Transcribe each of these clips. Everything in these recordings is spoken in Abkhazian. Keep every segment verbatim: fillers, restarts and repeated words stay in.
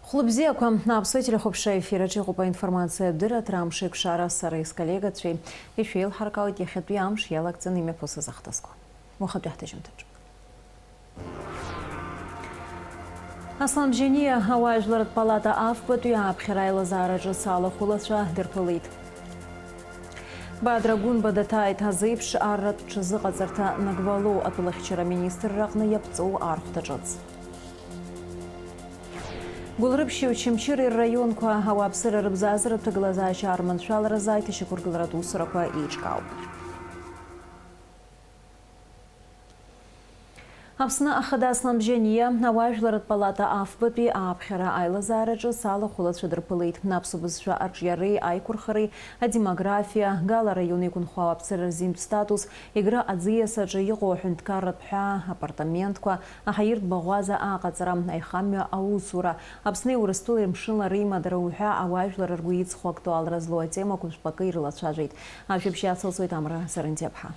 Хәлыбзиақәа, Аԥсуа телехәаԥшра ефир аҿы иҟоуп аинформациатә дырраҭара Амш еиқәшара, сара исколлегацәеи ишәеилҳаркаауеит иахьатәи амш иалагӡаны имҩаԥысыз ахҭысқәа. Уахатәи ҳҭыжьымҭаҿы. Аслан Бжьаниа ауаажәларратә палата афбатәи ааԥхьара аилазаараҿы салахәылацәа дырԥылеит. Бадра Гәынба даҭааит азеиԥш арратә ҽазыҟаҵарҭа нагбалоу атәылахьчара аминистрраҟны иаԥҵоу архәҭа ҿыц. Гәылрыԥшьи Очамчыреи рраионқәа ауааԥсыра рыбзазаратә ҭагылазаашьа арманшәаларазы аиҭашьақәыргыларатә усурақәа еиҿкаауп. Аԥсны Ахада Аслан Бжьаниа ауаажәларратә палата афбатәи ааԥхьара аилазаараҿы салахәылацәа дырԥылеит. Аԥсуа бызшәа аҿиареи аиқәырхареи, адемографиа, Гала араион иқәынхо ауааԥсыра рзинтә статус, Егры аӡиас аҿы иҟоу аҳәынҭқарратә ҳәаа, апартаментқәа, аҳаиртә баӷәаза аҟаҵара, аихамҩа аусура, Аԥсни Урыстәылеи мшынла реимадара уҳәа ауаажәлар ргәы иҵхо актуалра злоу атемақәа жәпакы ирылацәажәеит. Ажәабжь иацылҵоит Амра Сарандиаԥҳа.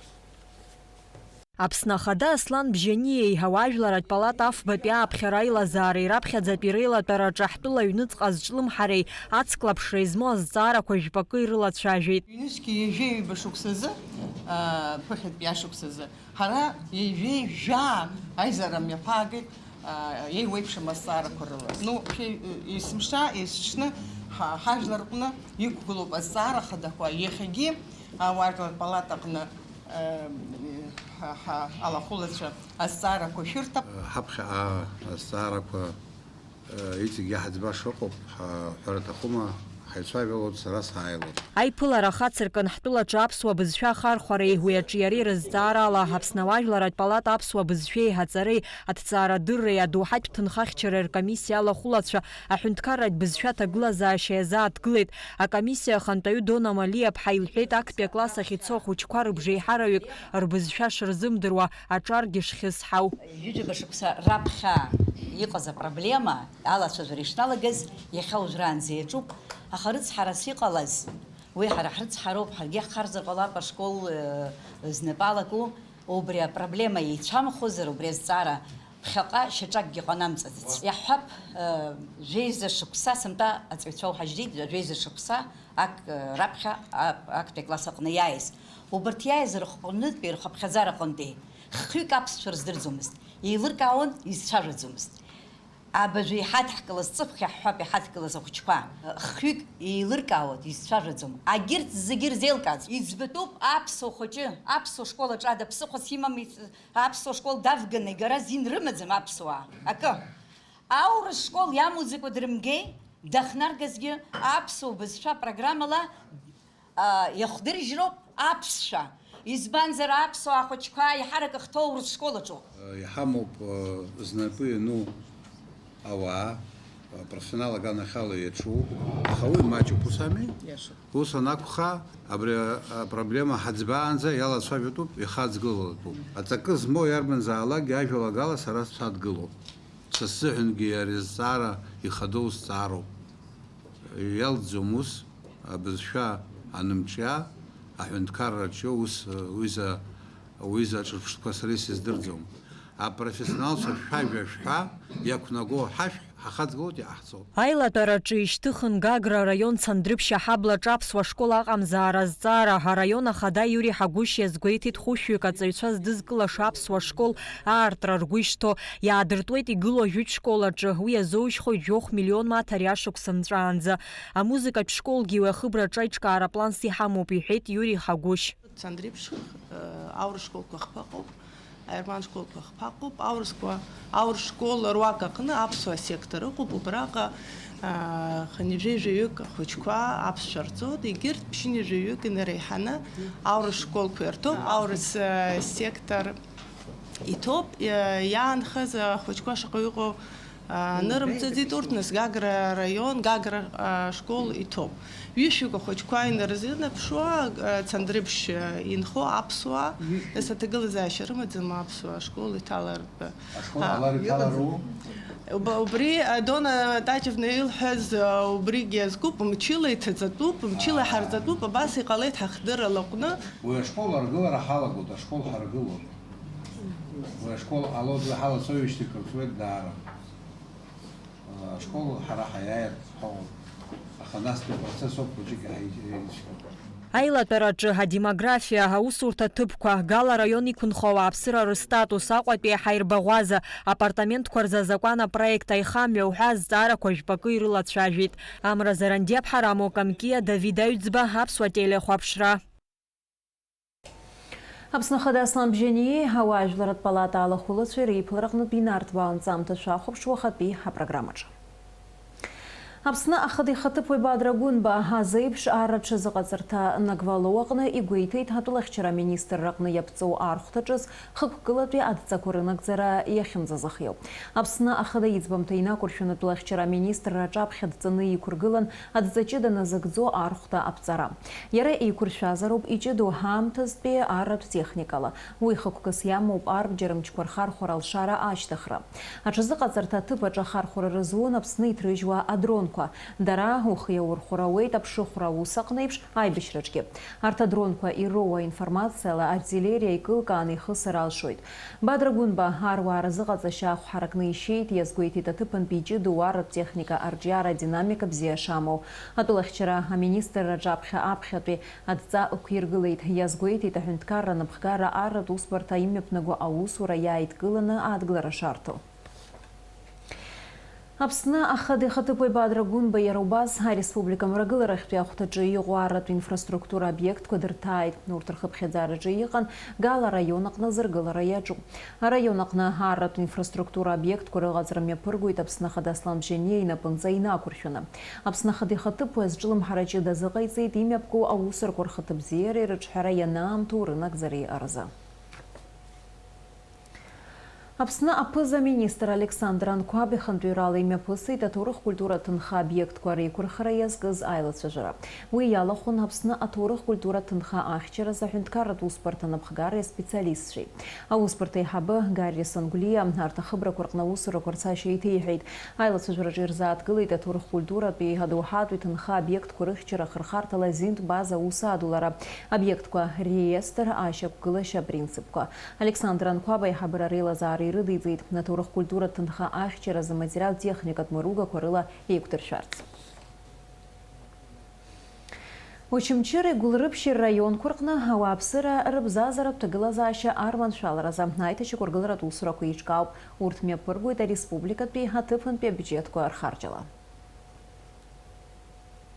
Аԥсны Ахада Аслан Бжьаниеи ауаажәларратә палата афбатәи ааԥхьара аилазаареи раԥхьаӡатәи реилатәараҿы ҳтәыла аҩныҵҟа азҿлымҳареи ацклаԥшреи змоу азҵаарақәа жәпакы ирылацәажәеит. Ҩнызқьи ҩажәи ҩба шықәсазы, аа, ԥыхьатәи ашықәсазы, ҳара ҩажәи жәаа аизара мҩаԥаагеит, аа, еиуеиԥшым азҵаарақәа рыла. Ну, шәи-, есымша, есыҽны ҳа-, ҳажәлар рҟны иқәгылоуп азҵаара хадақәа. Иахьагьы ауаажәлар палатаҟны Ҳа, ҳа, алахәылацәа азҵаарақәа шәырҭап. Ҳаԥхьаҟа азҵаарақәа, э, иҵегьы ҳаӡба шыҟоуп, ҳа, ҳәара аҭахума, ҳаицәажәалоит, сара сааилоит. Аиԥылара ахацыркын ҳтәылаҿы аԥсуа бызшәа ахархәареи уи аҿиареи рызҵаарала Аԥсны ауаажәларратә палата аԥсуа бызшәеи аҵареи аҭҵаарадырреи адоуҳатә ҭынхахьчареи ркомиссиа алахәылацәа аҳәынҭқарратә бызшәа аҭагылазаашьа иазааҭгылеит. Акомиссиа ахантәаҩы Дона Малиаԥҳа илҳәеит, актәи акласс ахь ицо ахәыҷқәа рыбжеиҳараҩык рбызшәа шырзымдыруа, аҿаргьы шхьысҳау. Ҩыџьаба шықәса раԥхьа иҟаз апроблема алацәажәара ишналагаз, иахьа уажәраанӡа иаҿуп, аха рыцҳарас иҟалаз, уи ҳара ҳрыцҳароуп, ҳаргьы иаҳхарзар ҟалап ашкол, э, знапы алаку, убри апроблема еицәамхозар, убри азҵаара ԥхьаҟа шьаҿакгьы ҟанамҵаӡац. Иаҳҳәап, э, жәеиза шықәса, сынтәа аҵаҩцәа уҳажьдеит, жәеиза шықәса ак, э, раԥхьа а-, актәи акласс аҟны иааиз. Убарҭ иааиз рыхҟынтәи, рхыԥхьаӡара аҟынтәи хҩык аԥсшәа рыздырӡомызт, еилыркаауан, изцәажәаӡомызт. Абажәы иҳадҳкылаз, ҵыԥх иаҳҳәап иҳадкылаз ахәыҷқәа, хҩык еилыркаауан, изцәажәаӡом. Агьырҭ зегьы ирзеилкааӡом. Иӡбатәуп аԥсуа хәыҷы, аԥсуа школ аҿы ада ԥсыхәас имам, иц-, аԥсуа школ давганы игара азин рымаӡам аԥсуаа. Акы. Аурыс школ иамуӡакәа дрымгеи, дахнаргазгьы аԥсуа бызшәа программала, а, иахдыржьроуп аԥсшәа. Избанзар, аԥсуаа ахәыҷқәа еиҳарак ахьҭоу аурыс школ аҿоуп. Иҳамоуп, знапы иану ауаа, профессионал аганахьала иаҿу, аха уи маҷуп, ус ами? Иашоуп. Ус анакәха, абри апроблема ҳаӡбаанӡа иалацәажәатәуп, ихаҵгылатәуп. Аҵакы змоу иарбанзаалакгьы ажәалагала сара садгылоуп. Са сзыҳәангьы ари азҵаара ихадоу зҵаароуп. Иалҵӡом ус, абызшәа анымҿиа, аҳәынҭқарраҿы ус, уиза, уиза аҿырԥштәқәа сара исыздырӡом. Апрофессионалцәа шәажәа шәҳәа, иақәнаго ҳашәҳә, ҳахаҵгылоит, иҟаҳҵоит. Аилатәараҿы ишьҭыхын Гагра араион Цандрыԥшь аҳаблаҿы аԥсуа школ аҟамзаара азҵаара. Араион ахада Иури Ҳагәышь иазгәеиҭеит, хәышәҩык аҵаҩцәа здызкылаша аԥсуа школ аартра ргәы ишҭо. Иаадыртуеит игылоу жәытә школ аҿы, уи иазоужьхоит жәохә миллион маҭ ари ашықәс нҵәаанӡа. Амузыкатә школгьы уи ахыбраҿы аиҿкаара планс иҳамоуп, иҳәеит Иури Ҳагәышь. Цандрыԥшь, э, аурыс школқәа хԥа ыҟоуп, аерман школқәа хԥа ыҟоуп, аурысқәа, аурыс школ руак аҟны аԥсуа сектор ыҟоуп, убраҟа, э, хынҩажәи жәаҩык ахәыҷқәа аԥсшәа рҵоит, егьырҭ ԥшьынҩажәи жәаҩык инареиҳаны аурыс школқәа ирҭоуп, аурыс, э, сектор иҭоуп, э, иаанхаз ахәыҷқәа шаҟаҩ ыҟоу, а, нырымҵаӡеит урҭ, нас Гагра араион, Гагра, а, школ иҭоуп. Ҩышәҩык ахәыҷқәа инарзынаԥшуа, а, Цандрыԥшь, а, инхо аԥсуаа, нас аҭагылазаашьа рымаӡам аԥсуаа ашкол иҭалартә. Ашкол, а, ҟалар иҭалару? Уба-, убри, а, Дона Татиевна илҳәаз, а, убригьы иазкуп, мчыла иҭаҵатәуп, мчыла ҳарҵатәуп, абас иҟалеит ҳахдырра лаҟәны. Уи ашкол аргылара ҳалагоит, ашкол ҳаргылоит. Уи ашкол ҟалоит, уи ҳалацәажәашьҭеи кырҵуеит даара. Ашкол ҳара ҳаиааир ҳауан, аха настәи апроцесс ауп хәыҷык иҳаицәгьоу. Аилатәараҿы адемографиа, аусурҭа ҭыԥқәа, Гала араион иқәынхо ауааԥсыра рыстатус, Аҟәатәи аҳаирбаӷәаза, апартаментқәа рзы азакәан апроект аихамҩа уҳәа азҵаарақәа жәпакы ирылацәажәеит. Амра Зарандиаԥҳа, Рамо Камкиа, Давид Аҩӡба, Аԥсуа телехәаԥшра. Аԥсны Ахада Аслан Бжьаниеи ауаажәларратә палата алахәылацәеи реиԥылараҟнытә инарҭбаау анҵамҭа шәахәаԥш уахатәи апрограммаҿы. Аԥсны Ахада ихаҭыԥуаҩ Бадра Гәынба азеиԥш ар рҽазыҟаҵарҭа Нагвало аҟны игәеиҭеит атәылахьчара аминистрра аҟны иаԥҵоу архәҭа ҿыц хықәкылатәи адҵақәа рынагӡара иахьынӡазыхиоу. Аԥсны Ахада иӡбамҭа инақәыршәаны атәылахьчара аминистрра аҿаԥхьа дҵаны иқәыргылан адҵа ҷыда назыгӡо архәҭа аԥҵара. Иара еиқәыршәазароуп иҷыдоу ҳаамҭазтәи арратә техникала. Уи хықәкыс иамоуп арбџьармчқәа рхархәара алшара ашьҭыхра. Аҽазыҟаҵарҭа аҭыԥ аҿы ахархәара рызун Аԥсны иҭрыжьуа адронқәа. Дара ухы иаурхәыр ауеит аԥшыхәра аус аҟны еиԥш аибашьраҿгьы. Арҭ адронқәа ироуа информациала артиллериа икылкааны ихысыр алшоит. Бадра Гәынба аруаа рзыҟаҵашьа ахә ҳаракны ишьеит, иазгәеиҭеит аҭыԥантәи иҷыдоу арратә техника арҿиара адинамика бзиа шамоу. Атәылахьчара аминистрра аҿаԥхьа аԥхьатәи адҵа ықәиргылеит, иазгәеиҭеит аҳәынҭқарра анапхгара арратә усбарҭа имҩаԥнаго аусура иааидкыланы адгылара шарҭо. Аԥсны Ахада ихаҭыԥуаҩ Бадра Гәынба иара убас ареспублика мрагыларахьтәи ахәҭаҿы иҟоу арратә инфраструктура обиектқәа дырҭааит. Урҭ рхыԥхьаӡараҿы иҟан Гала араион аҟны азыргылара иаҿу. Араион аҟны арратә инфраструктура обиектқәа рыҟаҵара мҩаԥыргоит Аԥсны Ахада Аслан Бжьаниа инапынҵа инақәыршәаны. Аԥсны Ахада ихаҭыԥуаҩ азҿлымҳара ҷыда азыҟаиҵеит имҩаԥгоу аусурақәа рхаҭабзиареи рыҿҳәара ианаамҭоу рынагӡареи рзы. Аԥсны аԥыза-министр Александр Анқәаб ихантәаҩрала имҩаԥысит аҭоурых-культура ҭынха обиектқәа реиқәырхара иазкыз аилацәажәара. Уи иалахәын Аԥсны аҭоурых-культура ҭынха ахьчаразы аҳәынҭқарратә усбарҭа анапхгареи аспециалистцәеи. Аусбарҭа аиҳабы Гарри Сангәлиа арҭ ахыбрақәа рҟны аусурақәа рцашьа еиҭеиҳәеит. Аилацәажәараҿы ирзааҭгылеит аҭоурых-культуратәи адоуҳатәи ҭынха обиектқәа рыхьчара ахырхарҭала азинтә база аус адулара, обиектқәа реестр ашьақәгылашьа апринципқәа. Александр Анқәаб аиҳабыра реилазаара ирыдиҵеит, аҭоурых-культуратә ҭынха ахьчаразы материал-техникатә мыругақәа рыла еиқәдыршәарц. Очамчыреи Гәылрыԥшьи рраионқәа рҟны ауааԥсыра рыбзазаратә ҭагылазаашьа арманшәаларазы аиҭашьақәыргыларатә усурақәа еиҿкаауп. Урҭ мҩаԥыргоит ареспубликатәи аҭыԥантәи абиуџьетқәа рхарџьала.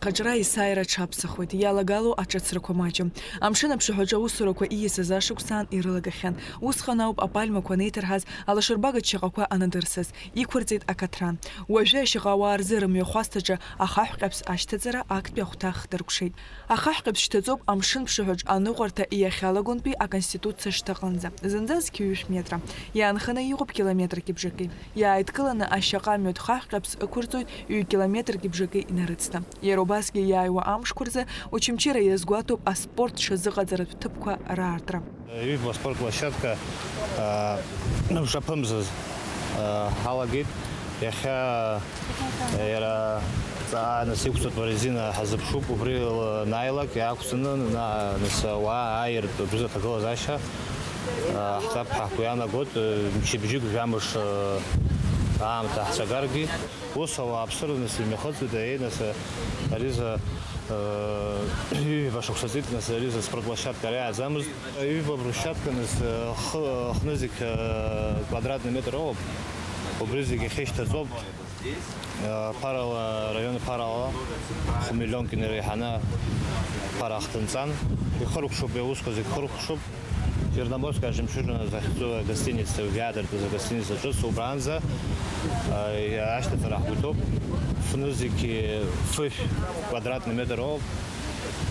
Хаҿра есааира аҽаԥсахуеит, иалагало аҿыцрақәа маҷым. Амшын аԥшаҳәаҿы аусурақәа ииасыз ашықәсаан ирылагахьан. Усҟан ауп апальмақәа анеиҭарҳаз, алашарбагатә шьаҟақәа анадырсыз, иқәырҵеит акаҭран. Уажәы ашьаҟа ауаа рзы рымҩахәасҭаҿы ахаҳә ҟьаԥс ашьҭаҵара актәи ахәҭа хдыркәшеит. Ахаҳә ҟьаԥс шьҭаҵоуп амшын ԥшаҳәаҿ аныҟәарҭа иахьалагонтәи аконституциа шьҭаҟынӡа. Зынӡа зқьи ҩышә метра. Иаанханы иҟоуп километрки бжаки. Иааидкыланы ашьаҟа мҩаҭ хаҳә ҟьаԥс ықәырҵоит ҩ-километрки бжаки инарыцны. Иара убасгьы иааиуа амшқәа рзы Очамчыра иазгәаҭоуп аспорт ҽазыҟаҵаратә ҭыԥқәа раартра. Ҩба аспорт площадка, аа, мшаԥымзаз, аа, ҳалагеит. Иахьа иара ҵаа нас иқәҵатәу арезина ҳазыԥшуп, убри анааилак иаақәҵаны, на-, нас ауаа ааиртә бзиа ҭагылазаашьа, аа, ҳцап ҳәа ҳгәы иаанагоит, мчыбжьык жәамш, аа, аамҭа ҳцәагаргьы. Ус ауааԥсыра нас имҩахыҵуеит, аиеи, нас, ариза, ҩба шықәса ҵит, нас, ариза спортплощадка ара иааӡамызт. Ҩба брусчатканыз хы-, хнызқь квадратный метр ыҟоуп. Убри зегь иахьышьҭаҵоуп. Ԥарала, араион ԥарала хә-миллионк инареиҳаны ԥара ахҭынҵан. Ихыркәшоуп, иусқәа зегь хыркәшоуп. Черноморская жемчужина захьӡу агостиница, уажәы иаадыртыз агостиница ҿыц, убранӡа, а, ашьҭаҵара ҳгәы иҭоуп. Фнызқь фышә квадратный метр ыҟоуп.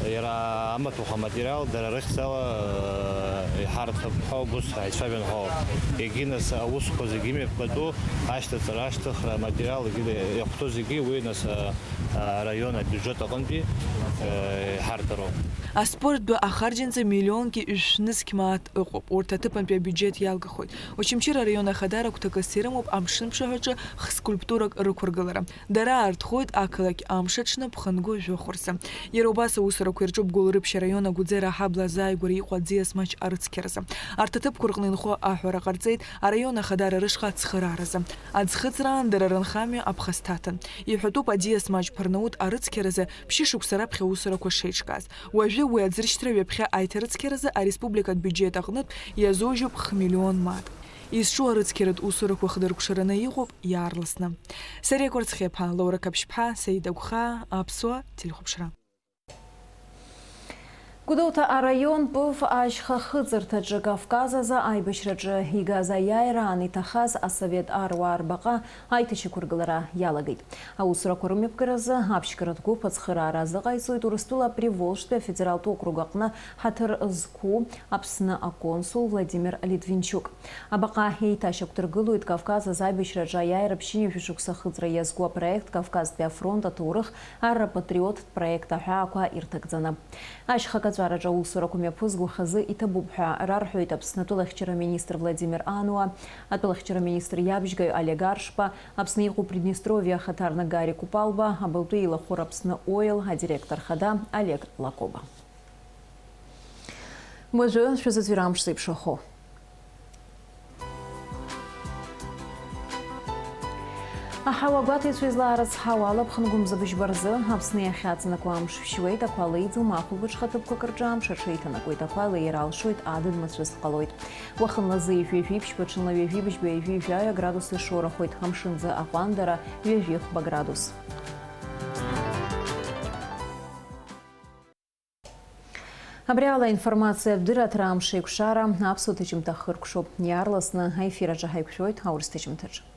Иара амаҭәахә аматериал дара рыхьӡала, э, иҳарҭап ҳәа убыс ҳаицәажәон ҳәа. Егьи нас аусқәа зегьы имҩаԥгатәу ашьҭаҵара, ашьҭыхра аматериал, егьи иахәҭоу зегьы уи нас, э, араион абиуџьет аҟынтәи, э, иҳарҭароуп. Аспорттә ахарџьынҵа миллионки ҩышәнызқь мааҭ ыҟоуп. Урҭ аҭыԥантәи абиуџьет иалгахоит. Очамчыра араион ахадара гәҭакыс ирымоуп амшын ԥшаҳәаҿы х-скульптурак рықәыргылара. Дара аартхоит ақалақь амш аҽны ԥхынгәы жәохә рзы. Иара убас Аусурақәа ирҿыбгоу Лрыԥшь араион Агәӡера аҳабла азааигәара иҟоу аӡиас маҷ арыцқьаразы. Арҭ аҭыԥқәа рҟны инхо аҳәара ҟарҵеит араион ахадара рышҟа ацхырааразы. Аӡхыҵраан дара рынхамҩа аԥхасҭа аҭан. Иҳәатәуп аӡиас маҷ Ԥарнаут арыцқьаразы ԥшьышықәса раԥхьа аусурақәа шеиҿкааз. Уажәы уи аӡыршьҭра ҩаԥхьа аиҭарыцқьаразы ареспубликатә биуџьет аҟнытә иазужьуп хмиллион мааҭ. Изҿу арыцқьаратә усурақәа хдыркәшараны иҟоуп иаарласны. Сариа Кәарцхиаԥа, Лаура Қаԥшьԥҳа, Саида Гәхаа, Аԥсуа телехәаԥшра. Гәдоуҭа араион Пыв ашьха хыҵырҭаҿы Кавказ азы аибашьраҿы игаз аиааира аан иҭахаз асовет аруаа рбаҟа аиҭашьақәыргылара иалагеит. Аусурақәа рымҩаԥгаразы аԥшьгаратә гәыԥ ацхыраара азыҟаиҵоит Урыстәыла Приволжтәи афедералтә округ аҟны ҳаҭыр зқәу Аԥсны аконсул Владимир Литвинчук. Абаҟа еиҭашьақәдыргылоит Кавказ азы аибашьраҿы аиааира ԥшьынҩажәа шықәса ахыҵра иазку апроект Кавказтәи афронт аҭоурых арра патриоттә проект аҳәаақәа ирҭагӡаны. Ашьха акаҵәараҿы аусурақәа мҩаԥызго хазы иҭабуп ҳәа рарҳәоит Аԥсны атәылахьчара министр Владимир Ануа, атәылахьчара министр иабжьгаҩ Олег Аршба, Аԥсны иҟоу Приднестровиа ахаҭарнак Гарик Купалба, абылтәы еилахәыра Аԥсны Оил адиректор хада Олег Лакоба. Уажәы шәазыӡырҩра амш зеиԥшрахо. Аҳауа гәаҭеицәа излаарыцҳауа алаԥхынгәымза быжьба рзы Аԥсны иахьаҵанакуа амш шәшьуеит, ақәа леиӡом, ахәылбыҽха ҭыԥқәак рҿы амш аҽеиҭанакуеит, ақәа леира алшоит, адыд мацәыс ҟалоит. Уахынла зы ҩажәи жәиԥшьба, ҽынла ҩажәи быжьба, ҩажәи жәаҩа градус ишоурахоит, амшынӡы аҟәандара ҩажәи хәба градус. Абри ала аинформациатә дырраҭара Амш еиқәшара аԥсуа ҭыжьымҭа хыркәшоуп. Иаарласны аефир аҿы ҳаиқәшәоит аурыс ҭыжьымҭаҿы.